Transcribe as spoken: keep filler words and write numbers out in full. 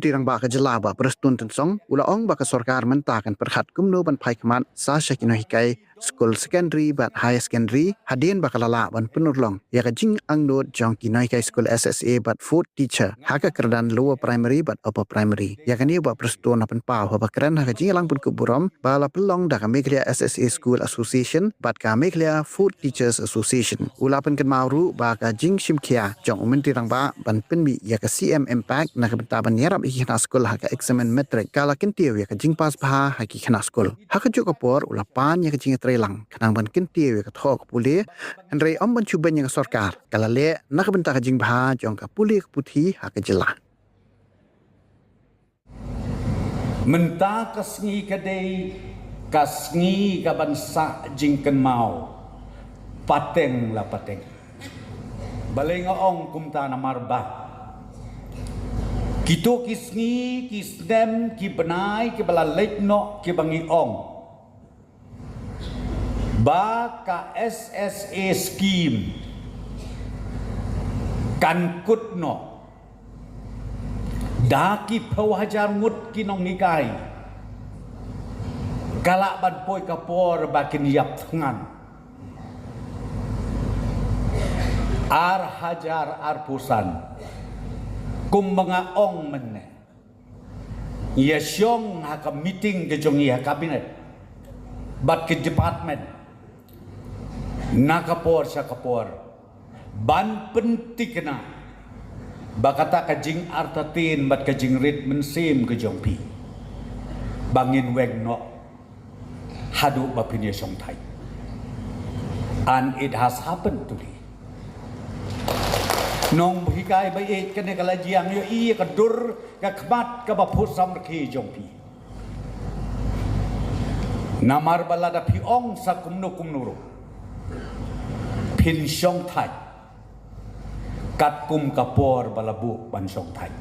Myntri Rangbah ka jylla Bah Prestone Tynsong u la ong ba ka sorkar mynta kan pyrkhat kumno ban phai khmat sa sha ki nonghikai skul secondary bad higher secondary hadien ba ka la lah ban pynurlong ïa ka jingangnud jong ki nonghikai skul S S A bad fourth teacher ha ka kyrdan lower primary bad upper primary. Ïa kane Bah Prestone u la pynpaw haba kren ha ka jingïalang pynkup burom ba la pynlong da ka Meghalaya S S A School Association bad ka Meghalaya Fourth Teachers Association. U la pynkynmaw ruh ba ka jingshim khia jong u Myntri Rangbah ban pynmih ïa ka C M Impact na ka bynta ban ïarap ïa ki khynnah skul ha ka eksamin matric ka la kyntiew ïa ka jingpass bha ha ki khynnah skul. Ha kajuh ka por u la pan ïa ka jingïatreilang khnang ban kyntiew ïa ka thoh ka pule, hynrei ym ban shu beiñ ïa ka sorkar, ka la leh na ka bynta ka jingbha jong ka pule ka puthi ha ka jylla. Mynta ka sngi ka dei ka sngi ka ban sah jingkynmaw pateng la pateng. Balei nga ong kumta? Namar ba kito ki sngi, ki snem, ki bnai kiba la leit noh kiba ngi ong ba ka S S A scheme kan kut noh, da ki phew hajar ngut ki nonghikai ka lah ban poi ka por ba kin ïap thngan. Ar hajar arphew san, kumba nga ong mynne, ïa shong ha ka meeting ka jong ngi ha cabinet bad ka department na ka por sha ka por ban pynthikna ba kata ka jingartatien bad ka jingrit mynsiem ka jong phi ba ngin weng noh haduh ba phin ïa shong thait. And it has happened today. Nonghikai ba ïeit, kane ka la jia ïohi ïa ka dur ka khmat kaba phuh samrkhie jong phi. Namar ba lada phi ong sa kumno kumno ruh, phin shong thait katkum ka por ba la buh ban shong thait.